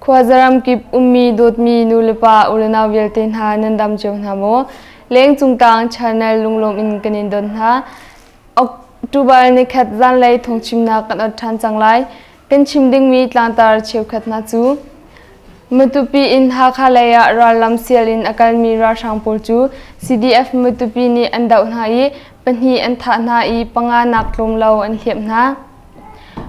Khuazaram kip ummi dawtmi nulepa ulenau vialte hna nan dam cio hna maw? Lengcung tang channel lunglawm in kan in don hna. October nikhat zanlei thawngchimnak kan ot ṭhan cang lai. Kan chim dingmi tlangtar cheukhat hna cu Matupi in Hakha lei ah rallam sial in a kalmi ralhrang pawl cu CDF Matupi nih an doh hna i pahnih an thah hna i panga nak tlawm lo an hliamh hna.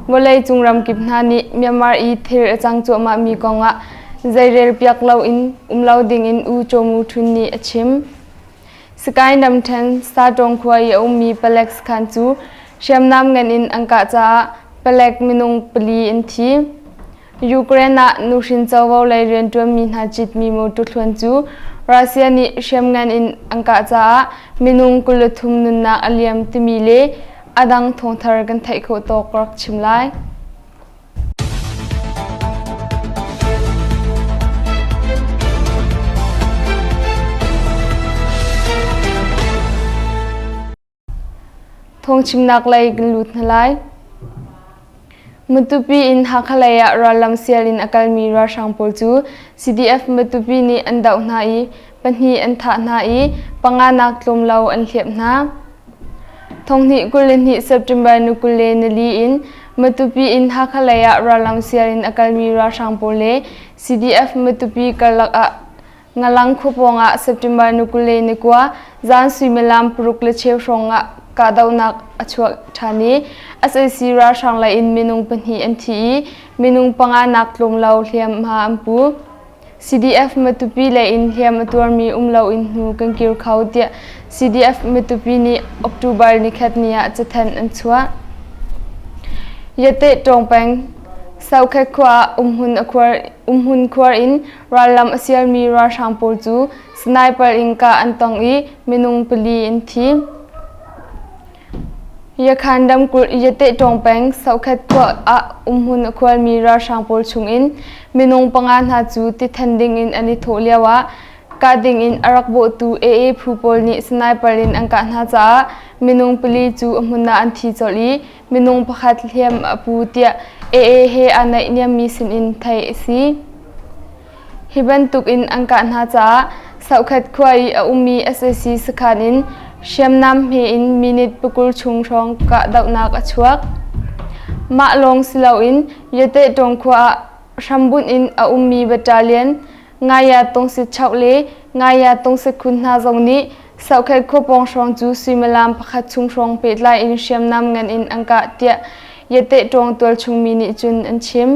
Vawleicung ramkip hna nih Myanmar i thil a cang cuahmahmi kongah zeirel piak loin um lo dingin U Kyaw Mu Htun nih a chim. Sakae ramṭhen Satawng khua i a ummi palek sakhan cu hriamnam ngan in an kah caah palek minung pali an thi. Ukraine ah nuhrin covo lei rianṭuanmi hna citmi motor thluan cu Russia nih hriamngan in an kah caah minung 23 nunnak a liam timi le a dang thawngthar kan theih khawh tawk rak chim lai. Phungchimnak lei kan lut hna lai. Matupi in Hakha lei ah rallam sial in a kalmi ralhrang pawl cu CDF Matupi nih an doh hna i pahnih an thah hna i panga nak tlawm lo an hliamh hna. Thonghnih 22 September ni 24 in Matupi in Hakha lei ah rallam sial in a kalmi ralhrang pawl le CDF Matupi karlak ah Ngalang khua pawng ah September ni 29 zan suimilam paruk le cheu hrawng ah kahdohnak a chuak ṭhan i sac ralhrang lei in minung pahnih an thi i minung panga nak tlawm lo hliamhma an pu. CDF Matupi lei in hliam a tuarmi um loin hnu kan kir kho tiah CDF Matupi nih October nikhat ni ah cathanh an chuah. Yate Tawng peng Sokhet khua ah umhmun khuar in Rallam a sialmi ralhrang pawl cu sniper in kah an tong i minung pali an thi. Yakhan ramkulh Yatehtawng peng Sokhet khua ah umhmun a khualmi ralhrang pawl chungin minung panga hna cu ti than dingin an i thawh lioah kah dingin a rak bawhtu AA phu pawl nih sniper in an kah hna caah minung pali cu a hmun ah an thi colh i minung pakhat hliam a pu tiah AA he aa naihniammi sinin theih a si. Hi bantuk in an kah hna caah Sokhat khua i a ummi sac sakhan in hriamnam hme in minute pakul chung hrawng kahdohnak a chuak. Mah lawng si loin Yatehtawng khua ah hrambunh in a ummi battalion Ngaya Tungsit Chauh le Ngaya Tungsit Khun hna zong nih Sokhet khua pawng hrawng cu suimilam pakhat chung hrawng pehtlai in hriamnam ngan in an kah tiah Yatehtawng tualchungmi nih cun an chim.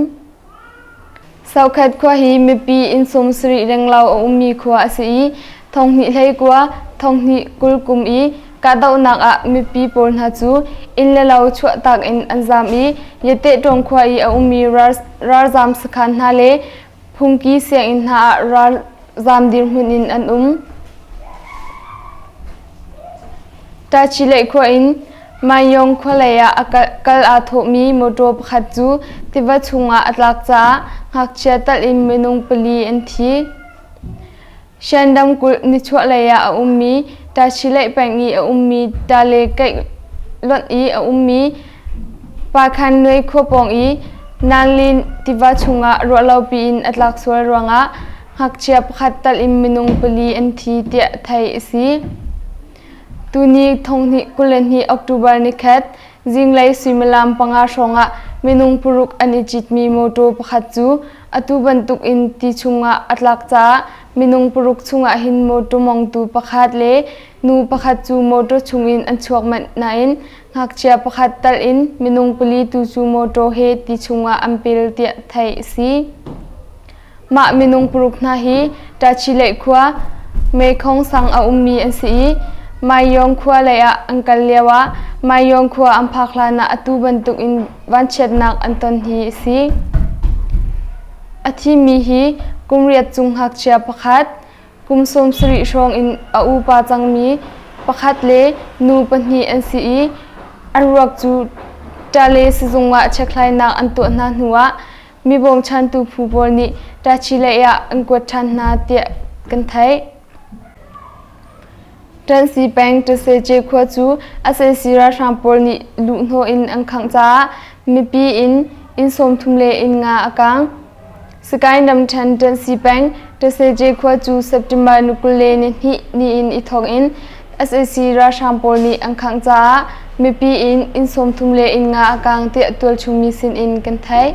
Sokhat khua hi mipi inn 70 renglo a ummi khua a si i thonghnih hleikua, thonghnih 20 kum i kahdohnak ah mipi pawl hna cu inn le lo chuahtak in an zaam i Yatehtawng khua i a ummi ralzaam sakhan hna le phungki sianginn hna ah ralzaam dirhmun in an um. Tachileih khua in Mayong khualei ah a kal aa thawhmi mawṭaw pakhat cu tiva chungah a tlak caah ngakchia talh in minung pali an thi. Shan ramkulh nichuahlei ah a ummi Tachileih peng i a ummi Tale Kaih lonh i a ummi Pakhan Nuai khua pawng i Nanlin tiva chungah ruahlopi in a tlak sual ruangah ngakchia pakhat talh in minung pali an thi tiah theih a si. Tuni thonghnih 22 October nikhat zinglei suimilam panga hrawngah minung paruk an i citmi mawṭaw pakhat cu atu bantuk in ti chungah a tlak caah minung paruk chungah hin mawṭaw mongtu pakhat le nu pakhat cu mawṭaw chungin an chuak manh nain ngakchia pakhat tal in minung pali tu cu mawṭaw he ti chungah an pil tiah theih a si. Mah minung paruk hna hi Tachileih khua Mekong sang a ummi an si i Maiyong khua lei ah an kal lioah Maiyong khua an phak hlanah atu bantuk in vanchiatnak an ton hi a si. A thimi hi kum riat cung ngakchia pakhat, kum 70 hrawng in a upa cangmi pakhat le nu pahnih an si i an ruak cu Ṭale sizung ah chekhlainak an tuah hna hnuah Mi bawmchantu phu pawl nih Tachileih ah an kuat ṭhan hna tiah kan theih. Ṭansi peng Ṭasece khua cu sac ralhrang pawl nih luhhnawh in an khangh caah mipi inn inn 30 le inn nga a kaang. Sagaing ramṭhen Ṭansi peng Taseje khua cu September ni 22 ni in i thawk in sac ralhrang pawl nih an khangh caah mipi in inn 30 le inn nga a kaang tiah tualchung mi sin in kan theih.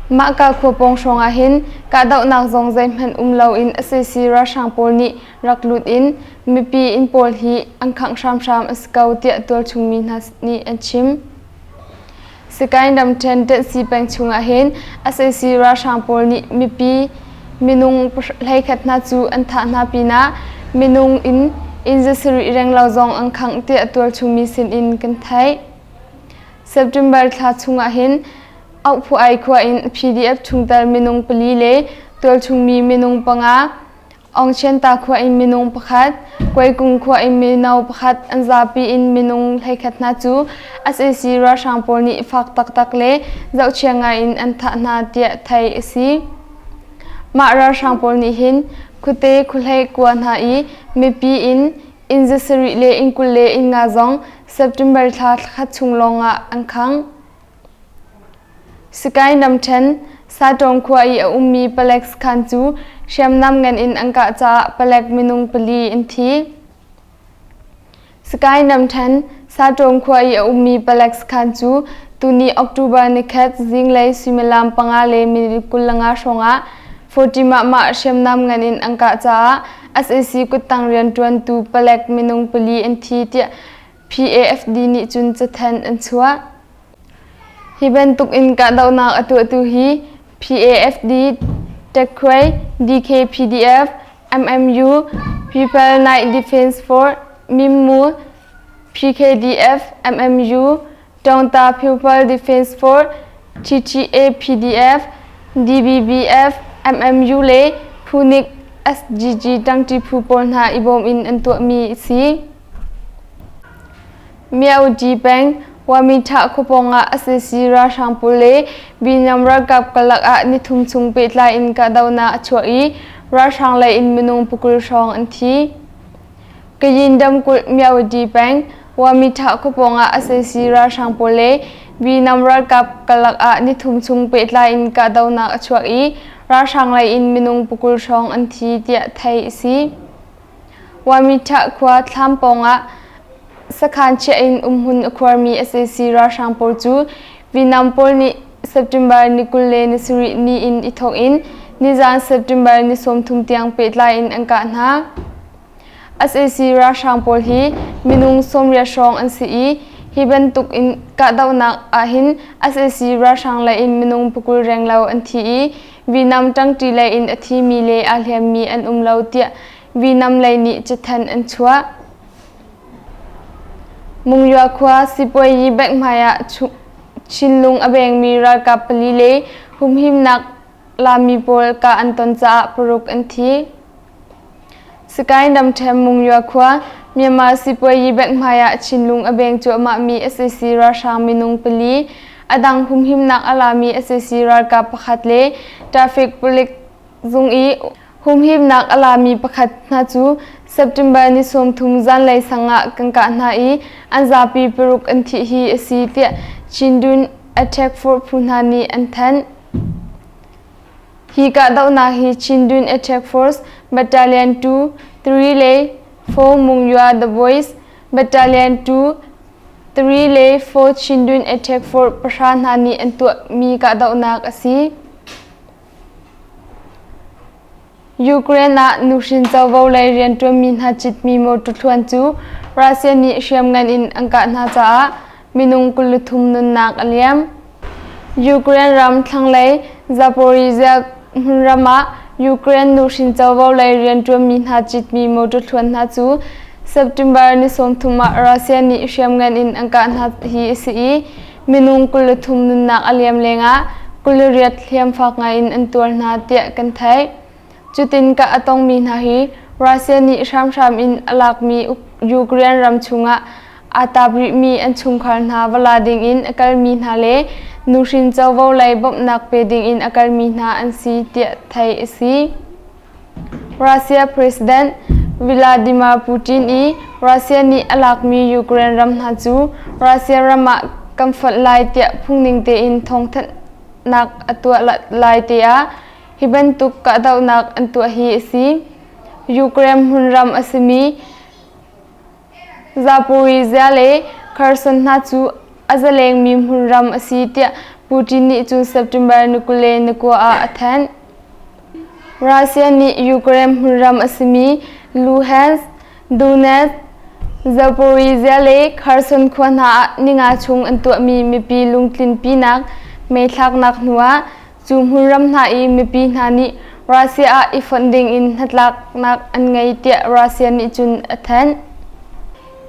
Mahka khua pawng hrawng ah hin kahdohnak zong zeihmanh um loin sac ralhrang pawl nih rak lut in mipi inn pawl hi an khangh hramhram a si ko tiah tualchung mi hna nih an chim. Sagaing ramṭhen Ṭanhsi peng chungah hin sac ralhrang pawl nih mipi minung 11 hna cu an thah hna pinah minung in inn zasarih renglo zong an khangh tiah tualchung mi sinin kan theih. September thla chungah hin Auhphuai khua in PDF chungtel minung pali le tualchung mi minung panga Aungchianta khua in minung pakhat, Kuaikung khua in mino pakhat an zapi in minung 11 hna cu sac ralhrang pawl nih fak taktak le zohchia ngai in an thah hna tiah theih a si. Mah ralhrang pawl nih hin khuate khuahlei kua hna i mipi in inn zasarih le inn 20 le inn nga zong September thla thlakhat chung lawngah an khangh. Sagaing ramṭhen, Satawng khua i a ummi palek sakhan cu hriamnam ngan in an kah caah palek minung pali an thi. Sagaing ramṭhen, Satawng khua i a ummi palek sakhan cu tuni October nikhat zinglei suimilam panga le minute 25 hrawngah 40 mahmah hriamnam ngan in an kah caah sac kuttang rianṭuantu palek minung pali an thi tiah PAFD nih cun cathanh an chuah. Hi bantuk in kahdohnak a tuahtu hi PAFD, Tekhuai, DKPDF, MMU, People Night Defense Force, MIMMU, PKDF, MMU, Tawngta People Defense Force, TTA PDF, DBBF, MMU le Phunik SGG ṭangṭi phu pawl hna i bawm in an tuahmi a si. Myaungti peng, Wamithah khuapawng ah sac ralhrang pawl le Vietnam ralkap karlak ah nithum chung pehtlai in kahdohnak a chuak i ralhrang lei in minung pakul hrawng an thi. Kayin ramkulh Myaungti peng, Wamithah khuapawng ah sac ralhrang pawl le Vietnam ralkap karlak ah nithum chung pehtlai in kahdohnak a chuak i ralhrang lei in minung pakul hrawng an thi tiah theih a si. Wamithah khua thlam pawngah sakhan chiah in umhmun a khuarmi sac ralhrang pawl cu Vietnam pawl nih September ni 27 ni in i thawk in nizan September ni 30 tiang pehtlai in an kah hna. Sac ralhrang pawl hi minung 80 hrawng an si i hi bantuk in kahdohnak ahhin sac ralhrang lei in minung pakul renglo an thi i Vietnam ṭangṭi lei in a thimi le aa hliammi an um lo tiah Vietnam lei nih cathanh an chuah. Mungya khua sipuayi bank hmaiah Chinlung a vengmi ralkap pali le humhimnak lami pawl kah an ton caah paruk an thi. Sagaing ramṭhen Mungya khua Myanmar sipuayi bank hmaiah Chinlung a veng cuahmahmi sac ralhrang minung pali, a dang humhimnak a lami sac ralkap pakhat le traffic palik zung i humhimnak a lami pakhat hna cu September ni 30 zanlei sang ah kan kah hna i an zapi paruk an thih hi a si tiah Chindwin Attack Force phu hna nih an thanh. Hi kahdohnak hi Chindwin Attack Force Battalion 2, 3 le 4 Mungyua The Voice Battalion 2, 3 le 4 Chindwin Attack Force pahra hna nih an tuahmi kahdohnak a si. Ukraine ah nuhrin covo lei rianṭuanmi hna citmi motor thluan cu Russia nih hriamngan in an kah hna caah minung 23 nunnak a liam. Ukraine ram thlanglei Zaporizhzhia hmunram ah Ukraine nuhrin covo lei rianṭuanmi hna citmi motor thluan hna cu September ni 30 ah Russia nih hriamngan in an kah hna hi a si i minung 23 nunnak a liam lengah 28 hliam fak ngaiin an tuar hna tiah kan theih. Cutin kah a tongmi hna hi Russia nih hramhram in a lakmi Ukraine ram chungah aa tap rihmi an chungkhar hna va la dingin a kalmi hna le nuhrin covo lei bawmhnak pe dingin a kalmi hna an si tiah theih a si. Russia President Vladimir Putin i Russia nih a lakmi Ukraine ram hna cu Russia ram ah kan fonh lai tiah phungning tein thawngthanh. nak a tuah lai te ah hi bantuk kahdohnak an tuah hi a si. Ukraine hmunram a simi Zaporizhzhia le Kherson hna cu a zalengmi hmunram a si tiah Putin nih cun September ni 29 ah a thanh. Russia nih Ukraine hmunram a simi Luhansk, Donetsk, Zaporizhzhia le Kherson khua hna ah ninga chung an tuahmi mipi lungtlinpinak meithlaknak hnuah cu hmunram hna i mipi hna nih Russia ah i fonh dingin hnatlaknak an ngei tiah Russia nih cun a thanh.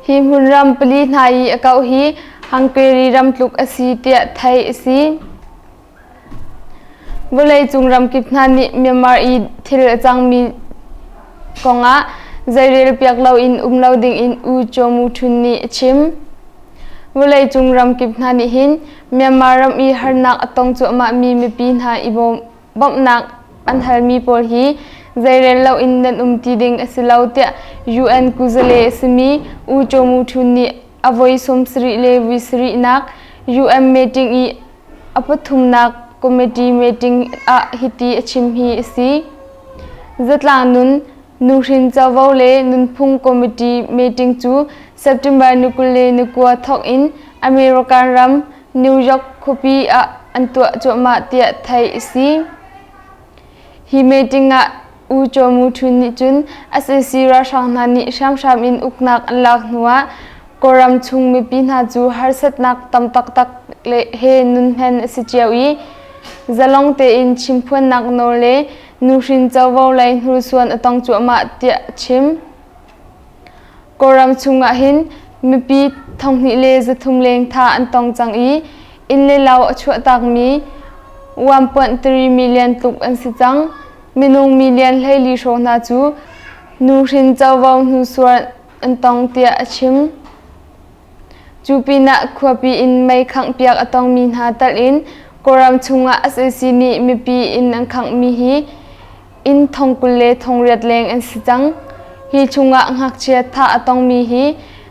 Hi hmunram pali hna i a kauh hi Hungary ram tluk a si tiah theih a si. Vawleicung ramkip hna nih Myanmar i thil a cangmi kongah zeirel piak loin um lo dingin U Kyaw Mu Htun nih a chim. Vawleicung ramkip hna nih hin Myanmar ram i harnak a tong cuahmahmi mipi hna i bawmhnak an halmi pawl hi zeirel loin nan um ti ding a si lo tiah UN kuzale a simi U Kyaw Mu Htun nih a voi 70 le vui sarihnak UN meeting i A pathumnak committee meeting ah hiti a chim hi a si. Zatlang nun, nuhrin covo le nunphung committee meeting cu September ni 29 thawk in American ram New York khuapi ah an tuah cuahmah tiah theih a si. Hi meeting ah U Kyaw Mu Htun nih cun sac ralhrang hna nih hramhram in uknak an lak hnuah Kawlram chung mipi hna cu harsatnak tam taktak le he nunhmen a si cio i zalong tein chimphuannak nawl le nuhrin covo lei hnursuan a tong cuahmah tiah a chim. Kawlram chungah hin mipi 2300 leng thah an tong cang i inn le lo a chuahtakmi 1.3 million tluk an si cang. Minung million 14 hrawng hna cu nuhrin covo hnusuar an tong tiah a chim. Cu pinah khuapi in mei khanghpiak a tongmi hna telh in Kawlram chungah sac nih mipi inn an khanghmi hi inn thong 20 le thong riat leng an si cang. Hi chungah ngakchia thah a tongmi hi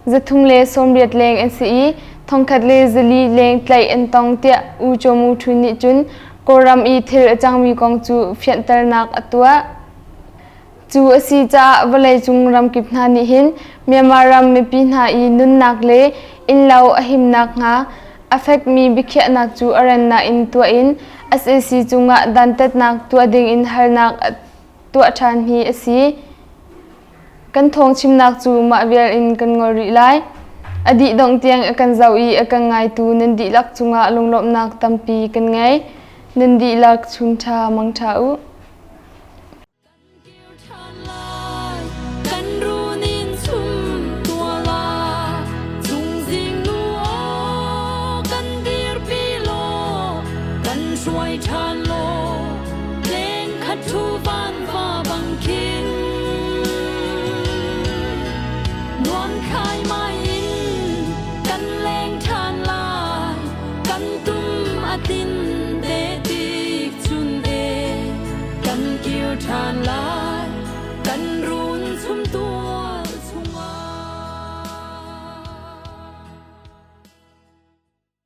380 leng an si i thongkhat le zali leng tlaih an tong tiah U Kyaw Mu Htun nih cun Kawlram i thil a cangmi kong cu fianhternak a tuah. Cu a si caah vawleicung ramkip hna nih hin Myanmar ram mipi hna i nunnak le innlo a himnak hnga a fekmi biakhiahnak cu a rannak in tuah in sac cungah dantatnak tuah dingin halnak tuah ṭhan hi a si. Kan thawngchimnak cu mah vial in kan ngol rih lai. A dih dongh tiang a kan zoh i a kan ngaitu nan dihlak cungah lunglawmhnak tampi kan ngei. Nan dihlak chun ṭha mang ṭha u.